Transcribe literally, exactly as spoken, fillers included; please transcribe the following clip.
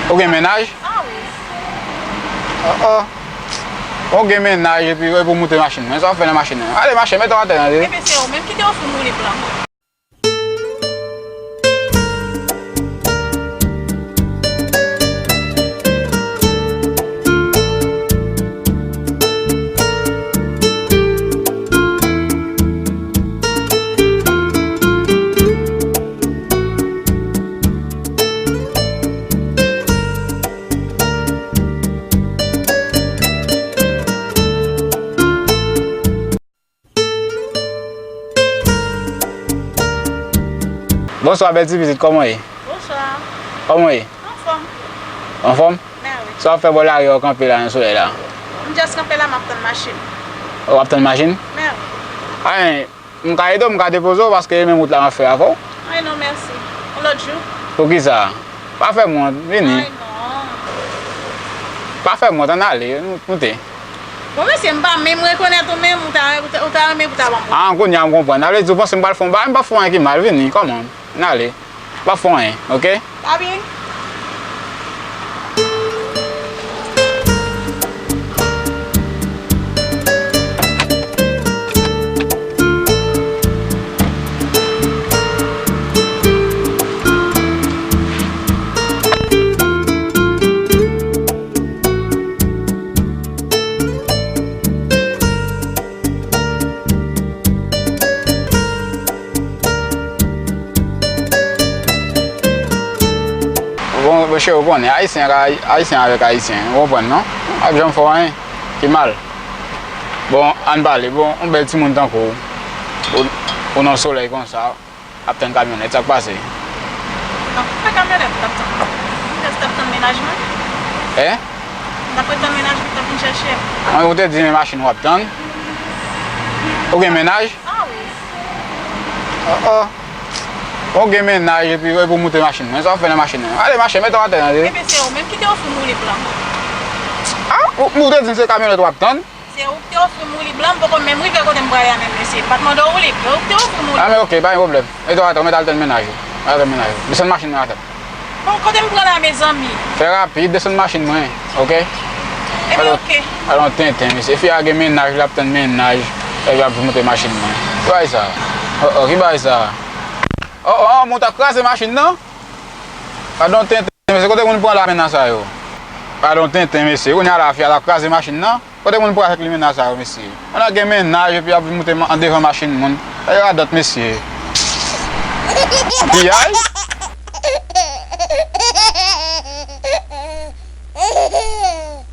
Ou gen mennaj? Ah wi. Oh, oh. Ou gen mennaj epi, epi w moute machin mwen. Sa w ap fè nan machin nan? Ale, mache, mete w atè nan. Ebyen, se ou menm ki te ofri m woulib lan. Bonswa, bèl ti pitit, kòman w ye? Bonswa. Kòman w ye? Anfòm. Anfòm? Mèwi. Sa w ap fè bò lari a, w kanpe la nan solèy la? M just kanpe la, m ap tann machin. W ap tann machin? Mèwi. Anyen, m ka ede w, m ka depoze w, paske e menm wout la m ap fè avè w. Ay non, mèsi. Yon lòt jou. Poukisa? Pa fè m wont, vini. Ay non. Pa fè m wont, ann ale, nou, nou te. Bon, mesye, m pa menm rekonèt ou menm, ou ta, ou ta, ou ta renmen pou ta ban m. Ah, kounye a m konprann. Sa vle di ou panse m pral fè yon bagay, m p ap fè anyen ki mal, vini, kòman? N ale. M p ap fè anyen, oke? Pa byen. Bon, bon, cheri, ou konnen, Ayisyen ak Ay-, Ayisyen avèk Ayisyen, ou konprann, non? Ap janm fè w anyen ki mal. Bon, ann pale, bon, yon bèl timoun tankou w, ou, ou nan solèy konsa, ap tann kamyonèt, sa k pase? Nan koupe kamyonèt, m t ap tann. M just t ap tann mennaj mwen. Hein? M t ap ret tann mennaj mwen, t ap vin chèche m. An, ou te di men machin w ap tann? Ou gen mennaj? Ah wi. Oh, oh. Ou gen mennaj epi, epi w moute machin mwen. Sa w ap fè nan machin nan? Ale, mache, mete w atè nan, tande. Ebyen, se ou menm ki te ofri m woulib lan. Ah, ou, ou te di m se kamyonèt w ap tann? Se ou ki te ofri m woulib lan, m poko menm rive kote m prale a menm, mesye. M pa t mande w woulib, se ou ki te ofri m woulib. Ah, men oke, pa gen pwoblèm. Mete w atè, ou mèt al tann mennaj ou. Al tann mennaj ou. Desann machin nan atè. Bon, kote m prale a, mezanmi? Fè rapid, desann machin mwen, oke? Ebyen, oke. Al yon tenten, mesye. Fi a gen mennaj, l ap tann mennaj, epi l ap vin moute machin mwen. Ki bagay sa? Oh, oh, ki bagay sa? Oh, oh, oh, moun ta kraze machin nan? Gadon tenten, mesye, kote moun pran la menaj sa yo? Gadon tenten, mesye, kounye a la, fi a la kraze machin nan. Kote moun pran avèk li menaj sa yo, mesye? Moun nan gen menaj epi ap vin moute ma-, andevan machin moun. Sa yo radòt, mesye. Piyay?